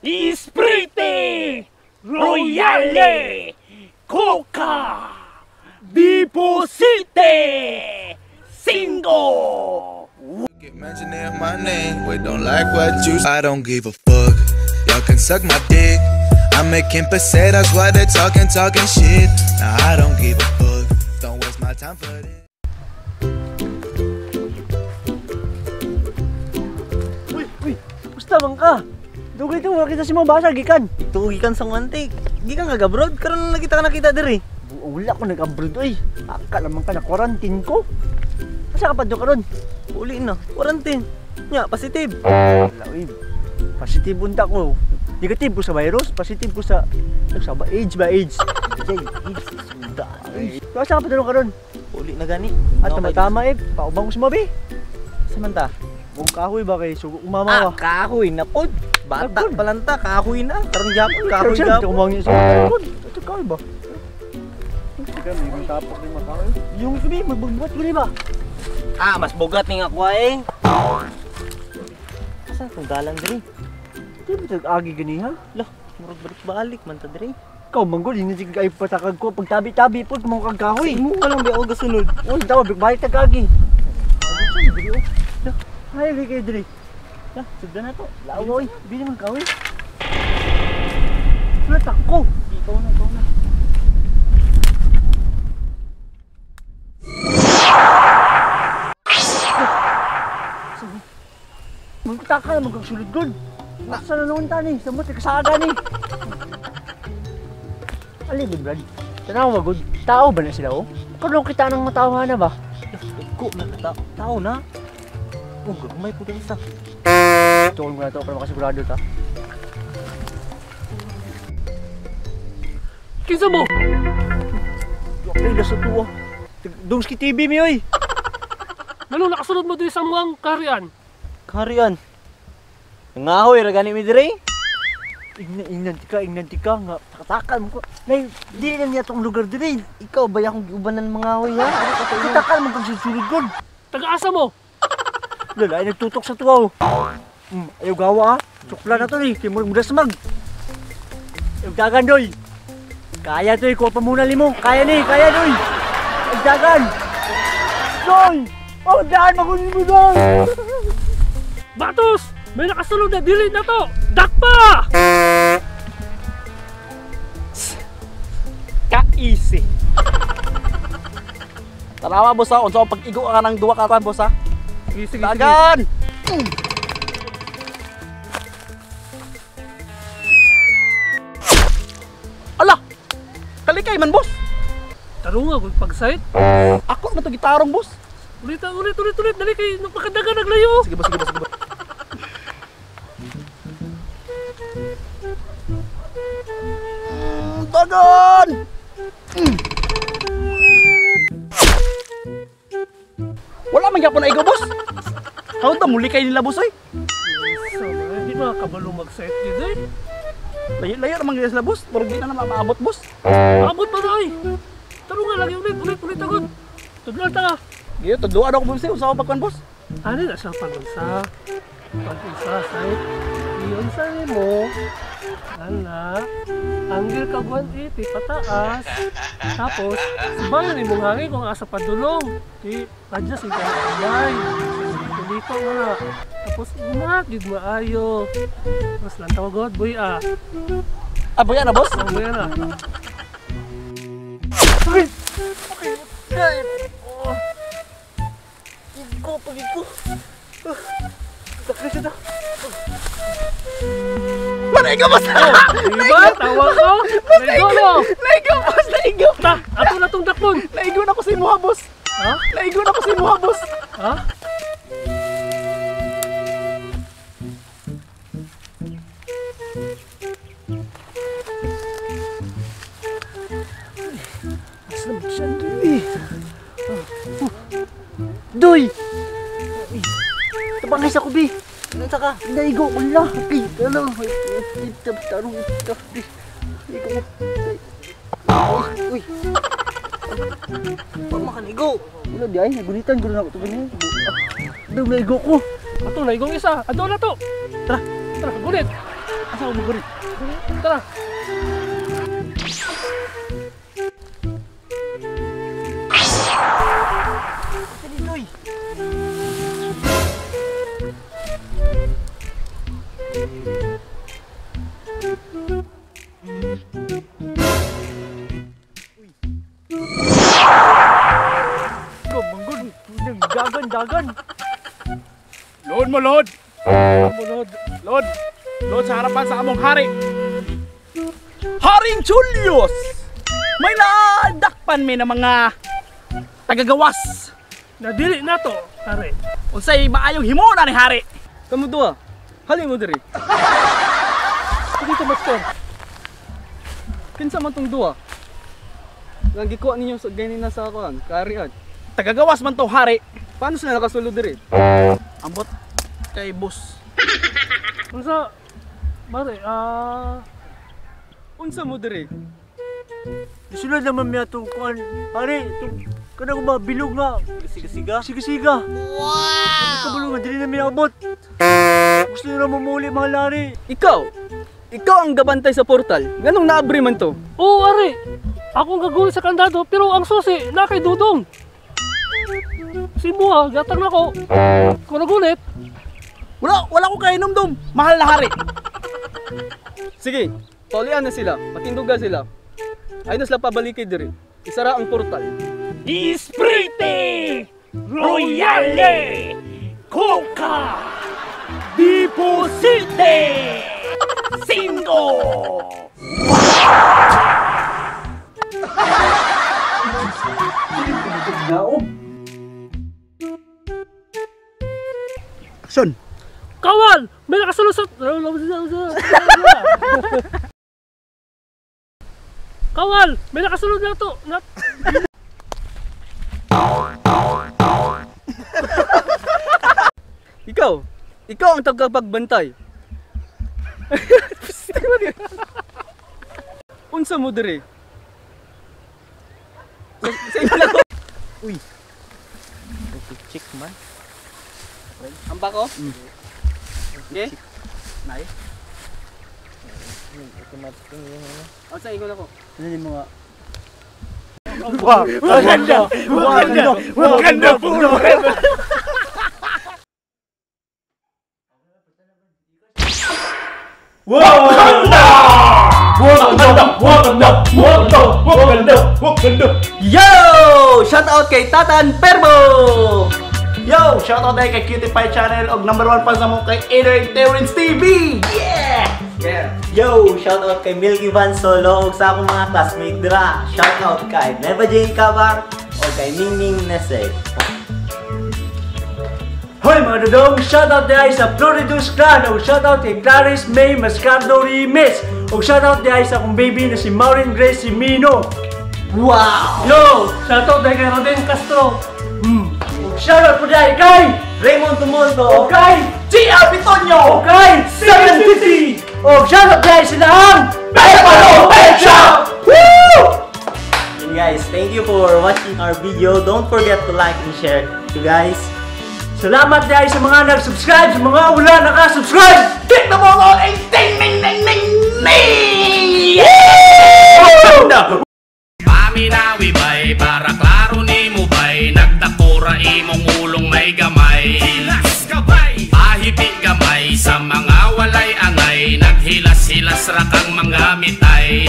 Sprite! Royale! Coca! Deposite! Cinco! Get mentioning my name, we don't like what you. I don't give a fuck. Y'all can suck my dick. I'm making pesetas while they talking, talking shit. Now I don't give a fuck. Don't waste my time for this. Uy, uy, basta man ka. Dugay to, wala kita si mabasa gikan. Ito gikan sa Wante. Gikan ka abroad karon lang kita ka nakita diri. Wala ko nag-abroad oy. Aka naman ka na quarantine ko. Asa ka pa do karon? Uli na, quarantine. Nya, positive. Wala oy. Positive unta ko. Negative ko sa virus, positive ko sa sa ba AIDS ba AIDS. Jay, AIDS sunda. Asa ka pa do karon? Uli na gani. At tama-tama eh, paubang ko si Mabi. Sa man ta? Kung kahoy ba kay sugo umama Ah, kahoy na pod. Bata Nagpod. pa lang ta, kahoy na. Karon gyapon, kahoy Kahoy gyapon. Kumangin sa kahoy. Ito kahoy ba? Teka, may tapok din makahoy. Yung gabi, magbugbuhat ko ba? Ah, mas bugat ni nga kuha eh. Asa tong dalan diri? Di ba tag-agi ganiha? Lah, murag balik-balik man ta diri. Ikaw, manggol, hindi na kayo patakag ko. Pagtabi-tabi po, kung kag kahoy. Imo ka lang ba ako gasunod? Uy, tawa, balik tag-agi. Ay, kayo diri. Lah, sugdan na to. Lawa, oy. Bili man kahoy. Wala, tako. Ikaw na, ikaw na. Magtaka na magkagsulod gud. Asa na noon ta ni? Samot kasaga ni. Ali gud brad. Tanaw gud. Tao ba na sila oh? Karon kita nang matawhan na ba? Ko na ta tao na. Oh, gamay po din sa. Tuon ko na to para makasigurado ta. Kinsa mo? Okay, nasa tuwa. Dungski TV mi oy. Nalo nakasunod mo diri sa muang kaharian. Kaharian. Nangahoy ra gani mi diri. Ingnan tika nga takatakan mo ko. Nay, dili lang niya tong lugar diri. Ikaw ba akong giubanan mga hoy ha? Ano ka to? Kitakan mo kag sulod gud. Taga-asa mo? Lala, ay nagtutok sa tuwa oh. Ayaw gawa ah. Sukla na to ni, kay murag mudasmag. Ayaw dagan doy. Kaya doy, kuha pa muna limo. Kaya ni, kaya doy. Ayaw dagan. Doy! Oh, daan magunin mo doy. Batos! May nakasunod na dili na to! Dakpa! Ka-easy. Tanawa boss ha, unsa pag-igo ka ng duwa ka boss ha. Sige, sige, sige. Dagan! Ala! Kalikay man boss. Tarong nga kung pag-sight. Ako na to gitarong boss. Ulit, ulit, ulit, ulit. Dali kay nagpakadagan naglayo. Sige boss, sige boss, sige boss. Dagan! Wala man gyapon na igo boss. Kaon ta muli kay nila boss oy. Hindi mga kabalo mag-sight dito eh. Layo-layo ra man gyud sila boss. Murag di na na maabot boss. Abot pa na ay. Tarong nga lagi ulit, ulit, ulit agad. Tudloan ta ka. Giyo tudloan ako boss, unsa ako pagkuan boss? Ano na siya pag-unsa? Pag-unsa, sight. Iyon sa mo. Ala. Anggil ka 180 pataas. Tapos, subayan imong hangin kung asa padulong. Di, adjust ikaw ang kamay. Dito nga. Tapos, umat, gid maayo. Tapos, lantaw god, boy ah. Ah, boy na boss. Oh, boy na. Okay. Okay. Oh. Igo, pag-igo. Takris na. Manaigo boss. Diba? Tawa ko. Naigo no. Naigo boss, naigo. Ta, ato na tong dakpon. Naigo na ko sa imuha boss. Ha? Naigo na ko sa imuha boss. Ha? Asa ba siya, Doy? Doy! Tabangay sa kubi. Unsa ka? Naigo ko la. Ay, ano? Tarong ito. Naigo ko. Uy. Pa makanigo. Wala di ay, nagunitan ko na ako ito ganyan. Daw naigo ko. Ato na igong isa. Ato na to. Tara. Tara, gunit. Asa mo guri? Tara. Dali, doy. Kamanggod, dagan-dagan. Load mo, load. Load. Load. Load sa harapan sa among hari. Haring Julius! May naadakpan mi ng mga tagagawas. Nadili na to, hari. Unsay maayong himuna ni hari? Kamu duha. Hali mo diri. Dito, master. Kinsa man tong duha? Nang gikuha ninyo sa ganin na sa kuan, kaharian. Tagagawas man to, hari. Paano sila nakasulod diri? Ambot kay boss. Unsa mare, Unsa mo diri? Isulod naman miya itong kuan. Pare, itong kanang ba, bilog nga. Siga-siga? Siga-siga. Wow! Kabalo nga, dili na miya abot. Gusto nyo na mamuli mga lari. Ikaw. Ikaw ang gabantay sa portal. Nganong naabri man to? Oo, ari. Akong gagawin sa kandado, pero ang susi na kay Dudong. Si Buha, gatang nako. Kung nagunit, Wala ko kainom-dom. Mahal na hari. Sige, paulian na sila. Patinduga sila. Ay na sila pabalikid diri. Isara ang portal. Isprite! Royale! Coca! Deposite! Cinco! Action! Kawal! May nakasulod sa... Kawal! May nakasulod na to! Na... Ikaw. Ikaw ang tagapagbantay. Unsa mo diri? Sa imo lang. Uy. Check man. Ang bako? Okay? Nay. Automatic yung ano. O sa ingon ako. Ano yung mga Wakanda! Wakanda! Wakanda forever! Wakanda! Wakanda! Wakanda! Wakanda! Wakanda! Wakanda! Yo! Shout out kay Tatan Perbo! Yo! Shout out tayo kay Cutie Pie Channel og number 1 fans mo kay Adrian Terrence TV! Yeah! Yo! Shout out kay Milky Van Solo ug sa akong mga classmate dira. Shout out kay Neva Jane Cabar o kay Mingming Nese. Hoy mga dudong! Shout out diay sa Floridus Clan ug shout out kay Clarice May Mascardo Rimes ug shout out diay sa akong baby na si Maureen Grace Simino. Wow! Yo! Shoutout dahil kay Roden Castro. Ug shout out po diay kay Raymond Tumonto ug kay G.R. Bitonio! ug kay 750 ug shout out diay sa ang Pepalo Pet Shop! Woo! And guys, thank you for watching our video. Don't forget to like and share. You guys. Salamat guys sa mga nag-subscribe, sa mga wala naka-subscribe! Click the bell on and ding ding ding ding ding! Paminawi bay, para klaro ni mo bay, nagdakura imong ulong may gamay. Hilas kabay, pahipi gamay, sa mga walay angay, naghilas-hilas ra kang mga mitay.